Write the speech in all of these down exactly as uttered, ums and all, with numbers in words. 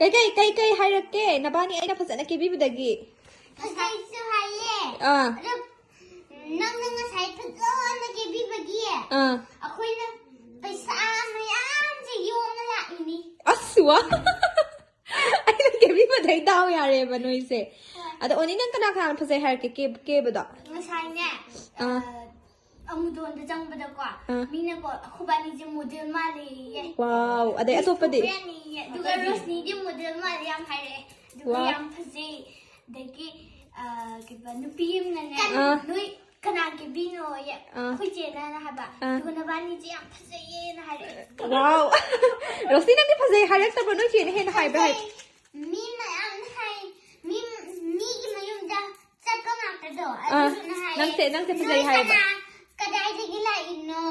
ꯀꯩꯀꯩ ꯀꯩꯀꯩ ꯍꯥꯏꯔꯛꯀꯦ ꯅꯕꯥꯅꯤ ꯑꯩꯅ ꯐꯖꯅ ꯀꯦꯕꯤꯕꯗꯒꯤ? ꯉꯁꯥꯏꯁꯨ ꯍꯥꯏꯌꯦ꯫ ꯑꯥ꯫ ꯑꯗꯣ ꯅꯪꯅ ꯉꯁꯥꯏ ꯐꯖꯅ ꯀꯦꯕꯤꯕꯒꯤ ꯑꯥ꯫ ꯑꯩꯈꯣꯏꯅ ꯄꯩꯁꯥ ꯃꯌꯥꯝꯁꯦ ꯌꯣꯝꯃ ꯂꯥꯛꯏꯅꯤ꯫ ꯑꯁ ꯋꯥ꯫ ꯑꯩꯅ ꯀꯦꯕꯤꯕꯗꯩ ꯗꯥꯎ ꯌꯥꯔꯦꯕ ꯅꯣꯏꯁꯦ꯫ ꯍꯣꯏ꯫ ꯑꯗꯣ ꯑꯣꯅꯤ ꯅꯪ ꯀꯅꯥ ꯀꯅꯥꯅ ꯐꯖꯩ ꯍꯥꯏꯔꯛꯀꯦ ꯀꯦ- ꯀꯦꯕꯗꯣ? ꯉꯁꯥꯏꯅꯦ꯫ ꯑꯥ꯫ ꯑ, ꯑꯃꯨꯗꯣꯟꯗ ꯆꯪꯕꯗꯀꯣ ꯑꯥ꯫ ꯃꯤꯅꯀꯣ ꯑꯩꯈꯣꯏꯕꯥꯅꯤꯁꯦ ꯃꯣꯗꯦꯜ ꯃꯥꯜꯂꯦꯌꯦ꯫ ꯋꯥꯎ꯫ ꯑꯗꯩ ꯑꯇꯣꯞꯄꯗꯤ? ꯌꯥꯅꯤꯌꯦ꯫ ꯑꯗꯨꯒ ꯑꯇꯣꯞꯄꯗꯤ? ꯔꯣꯁꯅꯤꯗꯤ ꯃꯣꯗꯦꯜ ꯃꯥꯜꯂꯦ ꯌꯥꯝ ꯍꯥꯏꯔꯛꯑꯦ꯫ ꯑꯗꯨꯒ ꯋꯥꯎ꯫ ꯌꯥꯝ ꯐꯖꯩ꯫ ꯑꯗꯒꯤ ꯑ, ꯀꯩꯕ, ꯅꯨꯄꯤ ꯑꯃꯅꯅꯦ ꯑꯥ꯫ ꯅꯣꯏ ꯀꯅꯥ ꯀꯦꯕꯤꯅꯣꯌꯦ꯫ ꯑꯥ꯫ ꯑꯩꯈꯣꯏ ꯆꯦꯅ ꯍꯥꯏꯕ꯫ ꯑꯥ꯫ ꯑꯗꯨꯒ ꯅꯕꯥꯅꯤꯁꯦ ꯌꯥꯝ ꯐꯖꯩꯌꯦꯅ ꯍꯥꯏꯔꯛꯑꯦ꯫ ꯋꯥꯎ꯫ ꯔꯣꯁꯅꯤ ꯅꯪꯗꯤ ꯐꯖꯩ ꯍꯥꯏꯔꯛꯇꯕ꯭ꯔꯣ ꯅꯣꯏ ꯆꯦꯅ ꯍꯦꯟꯅ ꯍꯥꯏꯕ꯭ꯔꯥ ꯍꯥꯏ? ꯐꯖꯩ꯫ ꯃꯤ ꯃꯌꯥꯝꯅ ꯍꯥꯏ꯫ ꯃꯤ, ꯃꯤꯒꯤ ꯃꯌꯨꯝꯗ ꯆꯠꯄ ꯉꯥꯛꯇꯗꯣ ꯑꯥ, ꯑꯗꯨꯗꯨꯅ ꯍꯥꯏꯌꯦ꯫ ꯅꯪꯁꯦ, ꯅꯪꯁꯦ ꯐꯖꯩ ꯅꯣꯏ ꯍꯥꯏꯌꯦꯕ꯫ ꯀꯅꯥ, ꯀꯗꯥꯏꯗꯒꯤ ꯂꯥꯛꯏꯅꯣ?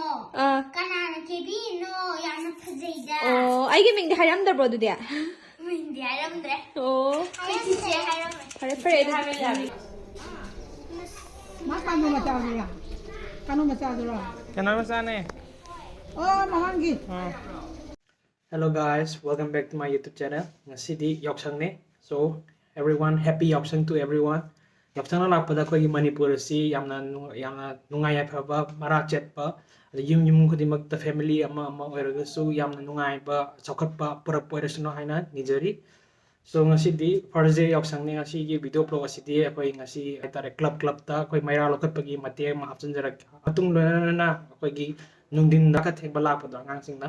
ꯑꯥ꯫ ꯀꯅꯥꯅ ꯀꯦꯕꯤꯅꯣ? ꯌꯥꯝꯅ ꯐꯖꯩꯗ꯫ ꯑꯣ, ꯑꯩꯒꯤ ꯃꯤꯡꯗꯤ ꯍꯥꯏꯔꯝꯗꯕ꯭ꯔꯣ ꯑꯗꯨꯗꯤ? ꯃꯤꯡꯗꯤ ꯍꯥꯏꯔꯝꯗ꯭ꯔꯦ꯫ ꯑꯣ꯫ ꯑꯩꯈꯣꯏ ꯆꯤꯆꯦ ꯍꯥꯏꯔꯝꯃꯦ꯫ ꯐꯔꯦ, ꯐꯔꯦ, ꯑꯗꯨꯗꯤ꯫ ꯃꯥ ꯀꯥꯅꯣ ꯃꯆꯥꯗꯨꯔꯥ? ꯀꯥꯅꯣ ꯃꯆꯥꯗꯨꯔꯥ? ꯀꯩꯅꯣ ꯃꯆꯥꯅꯦ꯫ ꯑꯣ, ꯃꯃꯥꯡꯒꯤ꯫ ꯑꯥ꯫ Hello guys, welcome back to my YouTube channel. ꯉꯁꯤꯗꯤ ꯌꯥꯎꯁꯪꯅꯦ꯫ So, everyone, happy ꯌꯥꯎꯁꯪ to everyone. ꯌꯥꯎꯁꯪꯅ ꯂꯥꯛꯄꯗ ꯑꯩꯈꯣꯏꯒꯤ ꯃꯅꯤꯄꯨꯔ ꯑꯁꯤ ꯌꯥꯝꯅ ꯅꯨꯡ-, ꯌꯥꯝꯅ ꯅꯨꯡꯉꯥꯏ ꯌꯥꯏꯐꯕ, ꯃꯔꯥ ꯆꯦꯠꯄ, ꯑꯗ ꯌꯨꯝ ꯌꯨꯝ ꯈꯨꯗꯤꯡꯃꯛꯇ family ꯑꯃ ꯑꯃ ꯑꯣꯏꯔꯒꯁꯨ ꯌꯥꯝꯅ ꯅꯨꯡꯉꯥꯏꯕ, ꯆꯥꯎꯈꯠꯄ ꯄꯨꯔꯛꯄ ꯑꯣꯏꯔꯁꯅꯨ ꯍꯥꯏꯅ ꯅꯤꯖꯔꯤ꯫ So, ꯉꯁꯤꯗꯤ first day ꯌꯥꯎꯁꯪꯅꯤ꯫ ꯉꯁꯤꯒꯤ video vlog ꯑꯁꯤꯗꯤ ꯑꯩꯈꯣꯏ ꯉꯁꯤ ꯍꯥꯏꯇꯥꯔꯦ club clubꯇ ꯑꯩꯈꯣꯏ ꯃꯩꯔꯥ ꯂꯧꯈꯠꯄꯒꯤ ꯃꯇꯦꯛ ꯑꯃ ꯍꯥꯞꯆꯤꯟꯖꯔꯛꯀꯦ꯫ ꯃꯇꯨꯡ ꯂꯣꯏꯅꯅ ꯑꯩꯈꯣꯏꯒꯤ ꯅꯨꯡꯊꯤꯟꯗ ꯈꯔ ꯊꯦꯡꯕ ꯂꯥꯛꯄꯗꯣ ꯑꯉꯥꯡꯁꯤꯡꯅ,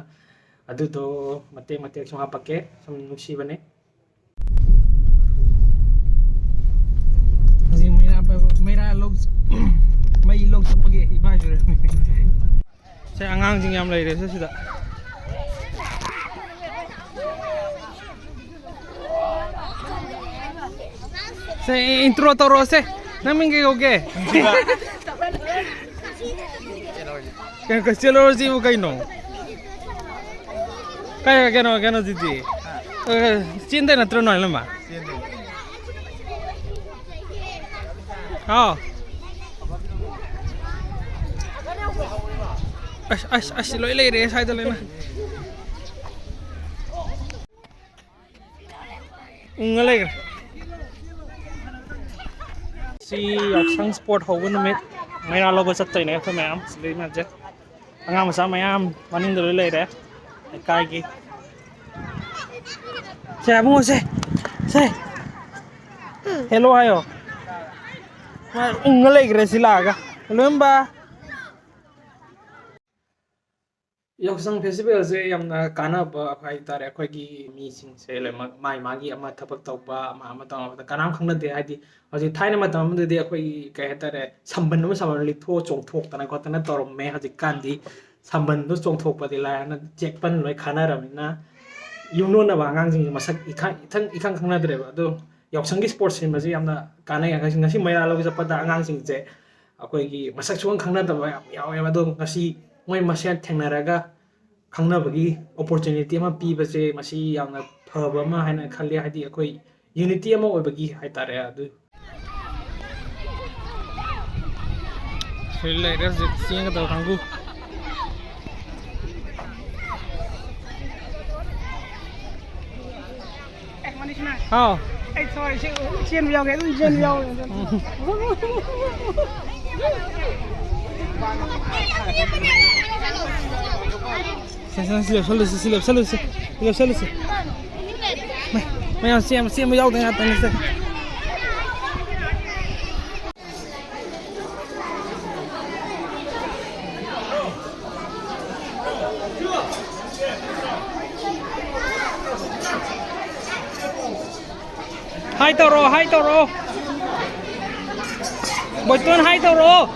ꯑꯗꯨꯗꯣ ꯃꯇꯦꯛ ꯃꯇꯦꯛ ꯁꯨꯝ ꯍꯥꯞꯄꯛꯀꯦ, ꯁꯨꯝ ꯅꯨꯡꯁꯤꯕꯅꯦ꯫ ꯍꯧꯖꯤꯛ ꯃꯩꯔꯥ ꯄꯥꯏꯕ, ꯃꯩꯔꯥ ꯂꯧ-, ꯃꯩ ꯂꯧ ꯆꯠꯄꯒꯤ ꯏꯕꯥꯏꯁꯨ ꯂꯩꯔꯝꯃꯦ꯫ ꯁꯦ, ꯑꯉꯥꯡꯁꯤꯡ ꯌꯥꯝ ꯂꯩꯔꯦ ꯁꯦ ꯁꯤꯗ꯫ ꯁꯦ, intro ꯇꯧꯔꯛꯑꯣꯁꯦ꯫ ꯅꯪ ꯃꯤꯡ ꯀꯩ ꯀꯧꯒꯦ? ꯀꯩꯅꯣ, ꯆꯦꯜꯂꯨꯔꯁꯤꯕꯨ ꯀꯩꯅꯣ? ꯀꯩ, ꯀꯩꯅꯣ, ꯀꯩꯅꯣꯁꯤꯗꯤ? ꯑ, ꯆꯦꯟꯗꯣꯏ ꯅꯠꯇ꯭ꯔꯣ ꯅꯣꯏ ꯂꯣꯏꯅꯃꯛ? ꯍꯥꯎ꯫ ꯑꯁ, ꯑꯁ, ꯑꯁ, ꯂꯣꯏ ꯂꯩꯔꯦ ꯁ꯭ꯋꯥꯏꯗ ꯂꯣꯏꯅ꯫ ꯎꯪꯉ ꯂꯩꯈ꯭ꯔꯦ꯫ ꯁꯤ ꯌꯥꯎꯁꯪ ꯁ꯭ꯄꯣꯔꯠ ꯍꯧꯕ ꯅꯨꯃꯤꯠ꯫ ꯃꯩꯔꯥ ꯂꯧꯕ ꯆꯠꯇꯣꯏꯅꯦ ꯑꯩꯈꯣꯏ ꯃꯌꯥꯝ ꯁꯤꯗꯩ ꯃꯌꯥꯝꯁꯦ꯫ ꯑꯉꯥꯡ ꯃꯆꯥ ꯃꯌꯥꯝ ꯃꯅꯤꯡꯗ ꯂꯣꯏ ꯂꯩꯔꯦ꯫ ꯂꯩꯀꯥꯏꯒꯤ꯫ ꯁꯦ, ꯑꯕꯨꯡꯉꯣ, ꯁꯦ꯫ ꯁꯦ꯫ ꯍꯦꯜꯂꯣ ꯍꯥꯏꯌꯣ꯫ ꯃꯥ ꯎꯪꯉ ꯂꯩꯈ꯭ꯔꯦ ꯁꯤ ꯂꯥꯛꯑꯒ꯫ ꯂꯣꯏꯝꯕ꯫ ꯌꯥꯎꯁꯪ ꯐꯦꯁꯇꯤꯚꯦꯜꯁꯦ ꯌꯥꯝꯅ ꯀꯥꯟꯅꯕ ꯍꯥꯏ ꯇꯥꯔꯦ꯫ ꯑꯩꯈꯣꯏꯒꯤ ꯃꯤꯁꯤꯡꯁꯦ ꯂꯣꯏꯅꯃꯛ ꯃꯥꯒꯤ ꯃꯥꯒꯤ ꯑꯃ ꯊꯕꯛ ꯇꯧꯕ, ꯑꯃ ꯑꯃ ꯇꯧꯅꯕꯗ ꯀꯅꯥꯝ ꯈꯪꯅꯗꯦ꯫ ꯍꯥꯏꯗꯤ ꯍꯧꯖꯤꯛ ꯊꯥꯏꯅ ꯃꯇꯝ ꯑꯃꯗꯗꯤ ꯑꯩꯈꯣꯏꯒꯤ ꯀꯩ ꯍꯥꯏꯇꯥꯔꯦ, ꯁꯝꯕꯟ ꯑꯃ ꯁꯝꯕꯟ ꯂꯤꯠꯊꯣꯛꯑ ꯆꯣꯡꯊꯣꯛꯇꯅ ꯈꯣꯠꯇꯅ ꯇꯧꯔꯝꯃꯦ꯫ ꯍꯧꯖꯤꯛꯀꯥꯟꯗꯤ ꯁꯝꯕꯟꯗꯣ ꯆꯣꯡꯊꯣꯛꯄꯗꯤ ꯂꯥꯏꯔꯅ ꯆꯦꯛꯄꯟ ꯂꯣꯏ ꯈꯥꯅꯔꯕꯅꯤꯅ ꯌꯨꯝꯂꯣꯟꯅꯕ ꯑꯉꯥꯡꯁꯤꯡꯁꯦ ꯃꯁꯛ ꯏꯈꯪ ꯏꯊꯪ ꯏꯈꯪ ꯈꯪꯅꯗ꯭ꯔꯦꯕ꯫ ꯑꯗꯣ ꯌꯥꯎꯁꯪꯒꯤ ꯁ꯭ꯄꯣꯔꯠ ꯁꯤꯟꯕꯁꯦ ꯌꯥꯝꯅ ꯀꯥꯟꯅꯩ꯫ ꯉꯁꯤ ꯉꯁꯤ ꯃꯩꯔꯥ ꯂꯧꯕ ꯆꯠꯄꯗ ꯑꯉꯥꯡꯁꯤꯡꯁꯦ ꯑꯩꯈꯣꯏꯒꯤ ꯃꯁꯛ ꯁꯨꯈꯪ ꯈꯪꯅꯗꯕ ꯌꯥꯝ ꯌꯥꯎꯋꯦꯕ꯫ ꯑꯗꯣ ꯉꯁꯤ ꯃꯣꯏ ꯃꯁꯦꯟ ꯊꯦꯡꯅꯔꯒ ꯈꯪꯅꯕꯒꯤ ꯑꯣꯄꯣꯔꯆꯨꯅꯤꯇꯤ ꯑꯃ ꯄꯤꯕꯁꯦ ꯃꯁꯤ ꯌꯥꯝꯅ ꯐꯕ ꯑꯃ ꯍꯥꯏꯅ ꯈꯜꯂꯤ꯫ ꯍꯥꯏꯗꯤ ꯑꯩꯈꯣꯏ ꯌꯨꯅꯤꯇꯤ ꯑꯃ ꯑꯣꯏꯕꯒꯤ ꯍꯥꯏꯇꯥꯔꯦ꯫ ꯑꯗꯨ ꯁꯤꯗ ꯂꯩꯔꯦ ꯍꯧꯖꯤꯛ ꯆꯦꯟꯒꯗꯕ ꯀꯥꯡꯕꯨ꯫ ꯍꯥꯎ꯫ ꯑꯩ ꯊꯣꯏ ꯁꯤ ꯆꯦꯟꯕ ꯌꯥꯎꯒꯦ, ꯑꯗꯨꯝ ꯆꯦꯟꯕ ꯌꯥꯎꯒꯦ꯫ ꯁꯦ, ꯁꯦ, ꯁꯤ ꯂꯦꯞꯁꯜꯂꯨꯁꯤ, ꯁꯤ ꯂꯦꯞꯁꯜꯂꯨꯁꯤ, ꯁꯤ ꯂꯦꯞꯁꯜꯂꯨꯁꯤ꯫ ꯃ-, ꯃꯌꯥꯝ ꯆꯦꯟꯕ, ꯆꯦꯟꯕ ꯌꯥꯎꯗ ꯉꯥꯛꯇꯅꯤ ꯁꯦ꯫ ꯍꯥꯏ ꯇꯧꯔꯣ, ꯍꯥꯏ ꯇꯧꯔꯣ꯫ ꯕꯣꯏꯇꯣꯟ ꯍꯥꯏ ꯇꯧꯔꯣ꯫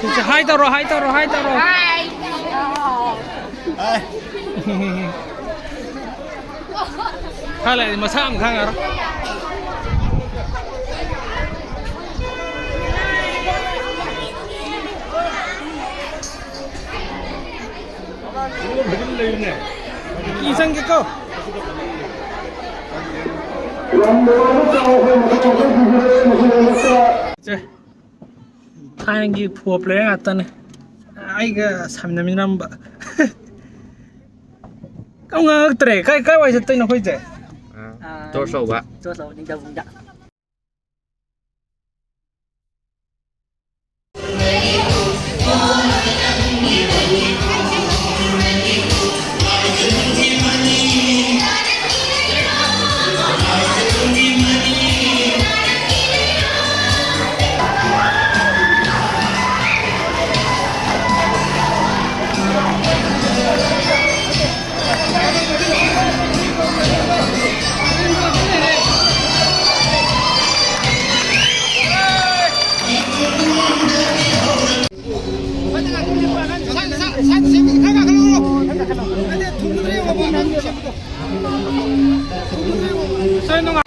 ꯁꯤ, ꯁꯤ, ꯍꯥꯏ ꯇꯧꯔꯣ, ꯍꯥꯏ ꯇꯧꯔꯣ, ꯍꯥꯏ ꯇꯧꯔꯣ꯫ ꯈꯔ ꯂꯩꯔꯗꯤ ꯃꯁꯥ ꯑꯃ ꯈꯪꯉꯔꯣꯏ꯫ ꯀꯤ ꯆꯪꯒꯦꯀꯣ꯫ ꯁꯦ, ꯊꯥꯏꯅꯒꯤ ꯐꯨꯠꯕꯣꯜ ꯄ꯭ꯂꯦꯌꯔ ꯉꯥꯛꯇꯅꯦ꯫ ꯑꯩꯒ ꯁꯥꯟꯅꯃꯤꯟꯅꯔꯝꯕ꯫ ꯀꯝ ꯉꯥꯡꯉꯛꯇ꯭ꯔꯦ꯫ ꯀꯥꯏ, ꯀꯥꯏ ꯋꯥꯏ ꯆꯠꯇꯣꯏꯅꯣ ꯑꯩꯈꯣꯏꯁꯦ? ꯑꯥ, ꯇꯣꯔꯁ ꯂꯧꯕ꯫ ꯇꯣꯔꯁ ꯂꯧꯕ, ꯅꯤꯡꯊꯧꯕꯨꯡꯗ꯫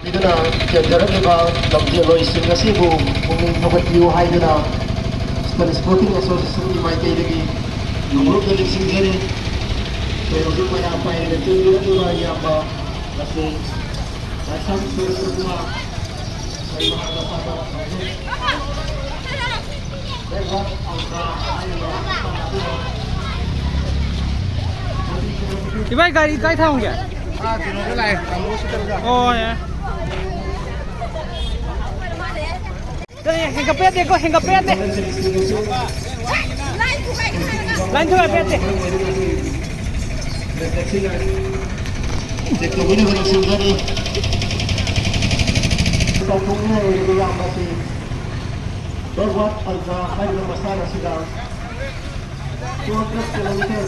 ꯑꯗꯨꯅ ꯆꯦꯟꯖꯔꯛꯂꯤꯕ ꯂꯝꯖꯦꯜꯂꯣꯏꯁꯤꯡ ꯑꯁꯤꯕꯨ ꯄꯨꯛꯅꯤꯡ ꯊꯧꯒꯠꯄꯤꯌꯨ ꯍꯥꯏꯗꯨꯅ ꯏꯁꯇꯟ ꯏꯁꯄꯣꯔꯇꯤꯡ ꯑꯦꯁꯣꯁꯤꯌꯦꯁꯟꯒꯤ ꯃꯥꯏꯀꯩꯗꯒꯤ ꯅꯣꯡꯂꯨꯛꯅ ꯅꯤꯡꯁꯤꯡꯖꯔꯤ꯫ ꯑꯩꯈꯣꯏ ꯍꯧꯖꯤꯛ ꯃꯩꯔꯥ ꯄꯥꯏꯔꯒ ꯆꯦꯟꯕꯤꯔꯛꯂꯤꯕ ꯏꯌꯥꯝꯕ ꯑꯁꯤ ꯂꯥꯏꯁ꯭ꯔꯝ ꯁꯨꯔꯦꯁ ꯀꯨꯃꯥꯔ, ꯑꯩꯈꯣꯏ ꯃꯍꯥꯛꯅ ꯁꯥꯟꯅꯕ ꯈꯪꯖꯩ꯫ ꯏꯕꯥꯏ, ꯒꯥꯔꯤ ꯀꯥꯏ ꯊꯝꯒꯦ? ꯑꯥ, ꯀꯩꯅꯣꯗ ꯂꯥꯛꯑꯦ, ꯇꯥꯃꯣ ꯍꯣꯁꯄꯤꯇꯥꯜꯗ꯫ ꯑꯣ, ꯌꯥꯏ꯫ ꯀꯔꯤ, ꯍꯦꯟꯒꯠꯄ ꯌꯥꯗꯦꯀꯣ, ꯍꯦꯟꯒꯠꯄ ꯌꯥꯗꯦ꯫ ꯂꯥꯏꯟ ꯊꯨꯒꯥꯏꯕ ꯌꯥꯗꯦ꯫ ꯆꯦꯛ ꯇꯧꯕꯤꯅꯕ ꯅꯤꯡꯁꯤꯡꯖꯔꯤ꯫ ꯆꯥꯎꯊꯣꯛꯅꯤꯡꯉꯥꯏ ꯑꯣꯏꯔꯤꯕ ꯏꯌꯥꯝꯕꯁꯤ ꯕꯦꯛꯋꯥꯔꯗ ꯑꯜꯇ꯭ꯔꯥ ꯍꯥꯏꯔꯤꯕ ꯃꯁꯥꯟꯅ ꯑꯁꯤꯗ two hundred kilometer,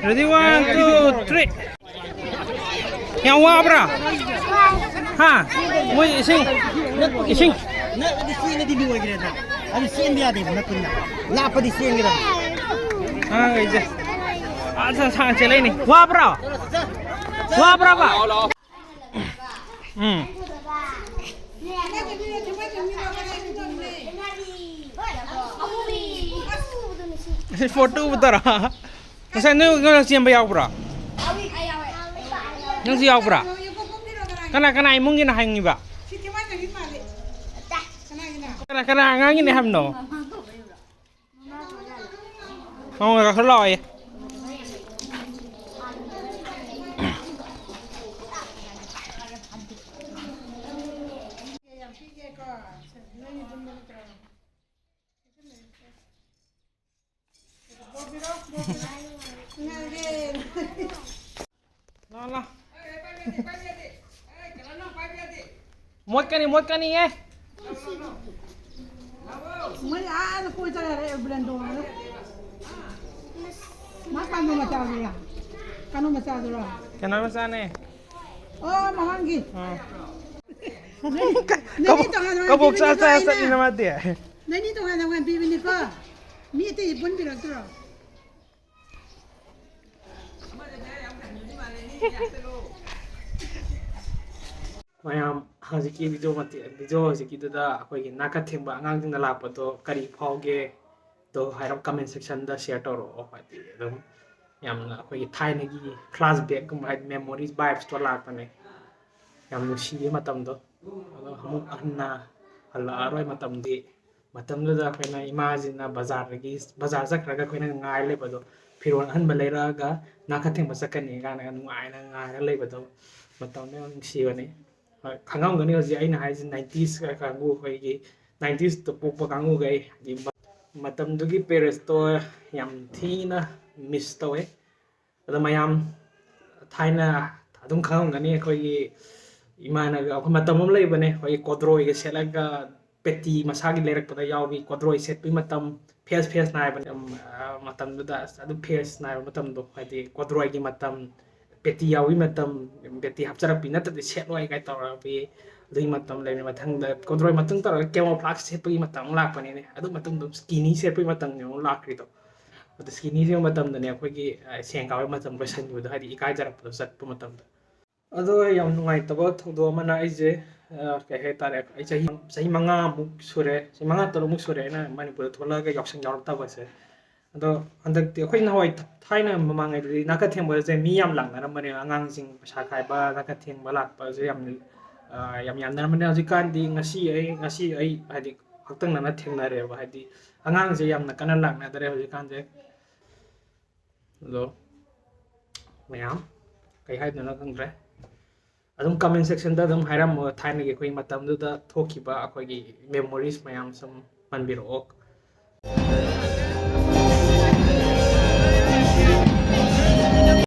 Ready, one, two, three. ꯌꯥꯝ ꯋꯥꯕ꯭ꯔꯥ? ꯍꯥ? ꯃꯣꯏ ꯏꯁꯤꯡ, ꯏꯁꯤꯡ꯫ ꯅꯛꯑꯗꯤ ꯆꯦꯟꯒꯗꯤ ꯂꯣꯏꯈ꯭ꯔꯦꯗ꯫ ꯑꯗꯨ ꯆꯦꯟꯕ ꯌꯥꯗꯦꯕ, ꯅꯛꯄꯅꯤꯅ꯫ ꯂꯥꯞꯄꯗꯤ ꯆꯦꯟꯒꯗꯕ꯫ ꯑꯉꯥꯡꯈꯩꯁꯦ꯫ ꯑꯁ, ꯁꯥꯡ ꯆꯦꯜꯂꯛꯏꯅꯦ꯫ ꯋꯥꯕ꯭ꯔꯣ? ꯋꯥꯕ꯭ꯔꯕ? ꯎꯝ꯫ ꯁꯤ ꯐꯣꯇꯣ ꯎꯕꯗꯔꯣ? ꯉꯁꯥꯏ ꯅꯣꯏ, ꯅꯣꯏ ꯆꯦꯟꯕ ꯌꯥꯎꯕ꯭ꯔꯣ? ꯅꯪꯁꯨ ꯌꯥꯎꯕ꯭ꯔꯥ? ꯀꯅꯥ, ꯀꯅꯥ ꯏꯃꯨꯡꯒꯤꯅ ꯍꯪꯉꯤꯕ? ꯀꯅꯥ, ꯀꯅꯥ ꯑꯉꯥꯡꯒꯤꯅꯦ ꯍꯥꯏꯕꯅꯣ? ꯃꯉꯣꯟꯗ ꯈꯔ ꯂꯥꯛꯑꯣꯌꯦ꯫ ꯂꯥ, ꯂꯥ꯫ ꯃꯣꯠꯀꯅꯤ, ꯃꯣꯠꯀꯅꯤꯌꯦ꯫ ꯃꯣꯏ ꯑꯥꯗ ꯀꯣꯏ ꯆꯠꯈ꯭ꯔꯦ, ꯑꯦꯔꯣꯄ꯭ꯂꯦꯟ ꯇꯣꯡꯉꯒ꯫ ꯃꯥ ꯀꯥꯅꯣ ꯃꯆꯥꯗꯨꯔꯥ? ꯀꯥꯅꯣ ꯃꯆꯥꯗꯨꯔꯣ? ꯀꯩꯅꯣ ꯃꯆꯥꯅꯦ꯫ ꯑꯣ, ꯃꯃꯥꯡꯒꯤ꯫ ꯑꯥ꯫ ꯅꯣꯏꯅꯤ ꯇꯣꯉꯥꯟ ꯇꯣꯉꯥꯟ ꯀꯕꯣꯛ ꯆꯥ ꯄꯤꯕꯅꯤꯀꯣ ꯆꯥ ꯑꯩꯅ꯫ ꯆꯠꯂꯤꯅ ꯃꯥꯗꯤ꯫ ꯅꯣꯏꯅꯤ ꯇꯣꯉꯥꯟ ꯇꯣꯉꯥꯟ ꯄꯤꯕꯅꯤꯀꯣ꯫ ꯃꯤ ꯑꯇꯩꯗꯤ ꯄꯨꯟꯕꯤꯔꯛꯇ꯭ꯔꯣ? ꯃꯌꯥꯝ, ꯍꯧꯖꯤꯛꯀꯤ ꯚꯤꯗꯤꯑꯣ ꯃꯇꯦꯛ, ꯚꯤꯗꯤꯑꯣ ꯍꯧꯖꯤꯛꯀꯤꯗꯨꯗ ꯑꯩꯈꯣꯏꯒꯤ ꯅꯥꯀ ꯊꯦꯡꯕ ꯑꯉꯥꯡꯁꯤꯡꯅ ꯂꯥꯛꯄꯗꯣ ꯀꯔꯤ ꯐꯥꯎꯒꯦ? ꯑꯗꯣ ꯍꯥꯏꯔꯞ comment section ꯗ share ꯇꯧꯔꯛꯑꯣ꯫ ꯍꯥꯏꯗꯤ ꯑꯗꯨꯝ ꯌꯥꯝꯅ ꯑꯩꯈꯣꯏꯒꯤ ꯊꯥꯏꯅꯒꯤ flashback ꯀꯨꯝꯕ, ꯍꯥꯏꯗꯤ memories, vibes ꯇꯣ ꯂꯥꯛꯄꯅꯦ꯫ ꯌꯥꯝ ꯅꯨꯡꯁꯤꯌꯦ ꯃꯇꯝꯗꯣ꯫ ꯑꯗꯣ ꯑꯃꯨꯛ ꯍꯟꯅ ꯍꯜꯂꯛꯑꯔꯣꯏ ꯃꯇꯝꯗꯤ꯫ ꯃꯇꯝꯗꯨꯗ ꯑꯩꯈꯣꯏꯅ ꯏꯃꯥꯁꯤꯅ ꯕꯖꯥꯔꯗꯒꯤ, ꯕꯖꯥꯔ ꯆꯠꯈ꯭ꯔꯒ ꯑꯩꯈꯣꯏꯅ ꯉꯥꯏ ꯂꯩꯕꯗꯣ, ꯐꯤꯔꯣꯜ ꯑꯍꯟꯕ ꯂꯩꯔꯛꯑꯒ ꯅꯥꯀ ꯊꯦꯡꯕ ꯆꯠꯀꯅꯤ ꯀꯥꯏꯅꯒ ꯅꯨꯡꯉꯥꯏꯅ ꯉꯥꯏꯔ ꯂꯩꯕꯗꯣ, ꯃꯇꯝꯗꯣ ꯌꯥꯝ ꯅꯨꯡꯁꯤꯕꯅꯤ꯫ ꯍꯣꯏ, ꯈꯪꯉꯝꯒꯅꯤ ꯍꯧꯖꯤꯛ ꯑꯩꯅ ꯍꯥꯏꯁꯤ nineties ꯀꯥꯡꯕꯨ, ꯑꯩꯈꯣꯏꯒꯤ nineties ꯇ ꯄꯣꯛꯄ ꯀꯥꯡꯕꯨꯈꯩ, ꯍꯥꯏꯗꯤ ꯃ-, ꯃꯇꯝꯗꯨꯒꯤ Paris ꯇꯣ ꯌꯥꯝ ꯊꯤꯅ miss ꯇꯧꯋꯦ꯫ ꯑꯗꯣ ꯃꯌꯥꯝ ꯊꯥꯏꯅ ꯑꯗꯨꯝ ꯈꯪꯉꯝꯒꯅꯤ, ꯑꯩꯈꯣꯏꯒꯤ ꯏꯃꯥꯅꯒ, ꯑꯩꯈꯣꯏ ꯃꯇꯝ ꯑꯃ ꯂꯩꯕꯅꯦ, ꯑꯩꯈꯣꯏꯒꯤ ꯀꯣꯗ꯭ꯔꯣꯏꯒ ꯁꯦꯠꯂꯒ ꯄꯦꯇꯤ ꯃꯁꯥꯒꯤ ꯂꯩꯔꯛꯄꯗ ꯌꯥꯎꯕꯤ, ꯀꯣꯗ꯭ꯔꯣꯏ ꯁꯦꯠꯄꯤ ꯃꯇꯝ, ꯐꯦꯁ ꯐꯦꯁ ꯅꯥꯏꯕꯅꯦ꯫ ꯑꯝ, ꯑ, ꯃꯇꯝꯗꯨꯗ ꯑꯁ ꯑꯗꯨꯝ ꯐꯦꯁ ꯅꯥꯏꯕ ꯃꯇꯝꯗꯣ, ꯍꯥꯏꯗꯤ ꯀꯣꯗ꯭ꯔꯣꯏꯒꯤ ꯃꯇꯝ, ꯄꯦꯇꯤ ꯌꯥꯎꯕꯤ ꯃꯇꯝ, ꯄꯦꯇꯤ ꯍꯥꯞꯆꯔꯛꯄꯤ ꯅꯠꯇ꯭ꯔꯗꯤ ꯁꯦꯠꯂꯣꯏ ꯀꯥꯏ ꯇꯧꯔꯛꯄꯤ, ꯑꯗꯨꯒꯤ ꯃꯇꯝ ꯂꯩꯕꯅꯤ꯫ ꯃꯊꯪꯗ ꯀꯣꯗ꯭ꯔꯣꯏ ꯃꯇꯨꯡ ꯇꯧꯔꯒ camouflage ꯁꯦꯠꯄꯒꯤ ꯃꯇꯝ ꯑꯃꯨꯛ ꯂꯥꯛꯄꯅꯤꯅꯦ꯫ ꯑꯗꯨ ꯃꯇꯨꯡꯗ skinny ꯁꯦꯠꯄꯒꯤ ꯃꯇꯝꯅꯦ ꯑꯃꯨꯛ ꯂꯥꯛꯈ꯭ꯔꯤꯗꯣ꯫ ꯑꯗꯣ ꯁꯤꯀꯤꯅꯤꯁꯤꯒꯤ ꯃꯇꯝꯗꯅꯦ ꯑꯩꯈꯣꯏꯒꯤ ꯁꯦꯟ ꯀꯥꯕꯒꯤ ꯃꯇꯝ ꯂꯣꯏꯁꯤꯟꯈꯤꯕꯗꯣ, ꯍꯥꯏꯗꯤ ꯏꯀꯥꯏꯖꯔꯛꯄꯗꯣ ꯆꯠꯄ ꯃꯇꯝꯗ꯫ ꯑꯗꯣ ꯌꯥꯝ ꯅꯨꯡꯉꯥꯏꯇꯕ ꯊꯧꯗꯣꯛ ꯑꯃꯅ, ꯑꯩꯁꯦ ꯀꯩ ꯍꯥꯏꯇꯥꯔꯦ, ꯑꯩ ꯆꯍꯤ ꯆꯍꯤ ꯃꯉꯥꯃꯨꯛ ꯁꯨꯔꯦ, ꯆꯍꯤ ꯃꯉꯥ ꯇꯔꯨꯛꯃꯨꯛ ꯁꯨꯔꯦ ꯑꯩꯅ ꯃꯅꯤꯄꯨꯔꯗ ꯊꯣꯛꯂꯛꯑꯒ ꯌꯥꯎꯁꯪ ꯌꯥꯎꯔꯛꯇꯕꯁꯦ꯫ ꯑꯗꯣ ꯍꯟꯗꯛꯇꯤ, ꯑꯩꯈꯣꯏ ꯅꯍꯥꯟꯋꯥꯏ ꯊꯥꯏꯅ ꯃꯃꯥꯡꯉꯩꯗꯗꯤ ꯅꯥꯀ ꯊꯦꯡꯕꯁꯦ ꯃꯤ ꯌꯥꯝ ꯂꯥꯛꯅꯔꯝꯕꯅꯦ, ꯑꯉꯥꯡꯁꯤꯡ ꯄꯩꯁꯥ ꯈꯥꯏꯕ, ꯅꯥꯀ ꯊꯦꯡꯕ ꯂꯥꯛꯄꯁꯦ ꯌꯥꯝ ꯌꯥꯝ ꯌꯥꯝꯅꯔꯝꯕꯅꯦ꯫ ꯍꯧꯖꯤꯛꯀꯥꯟꯗꯤ ꯉꯁꯤ ꯑꯩ ꯉꯁꯤ ꯑꯩ ꯍꯥꯏꯗꯤ ꯍꯛꯊꯦꯡꯅꯅ ꯊꯦꯡꯅꯔꯦꯕ, ꯍꯥꯏꯗꯤ ꯑꯉꯥꯡꯁꯦ ꯌꯥꯝꯅ ꯀꯟꯅ ꯂꯥꯛꯅꯗ꯭ꯔꯦ ꯍꯧꯖꯤꯛꯀꯥꯟꯁꯦ꯫ ꯑꯗꯣ ꯃꯌꯥꯝ ꯀꯩ ꯍꯥꯏꯗꯣꯏꯅꯣ ꯈꯪꯗ꯭ꯔꯦ꯫ ꯑꯗꯨꯝ comment sectionꯗ ꯑꯗꯨꯝ ꯍꯥꯏꯔꯝꯃꯣ, ꯊꯥꯏꯅꯒꯤ ꯑꯩꯈꯣꯏ ꯃꯇꯝꯗꯨꯗ ꯊꯣꯛꯈꯤꯕ ꯑꯩꯈꯣꯏꯒꯤ memories ꯃꯌꯥꯝ ꯁꯨꯝ ꯄꯟꯕꯤꯔꯛꯑꯣ꯫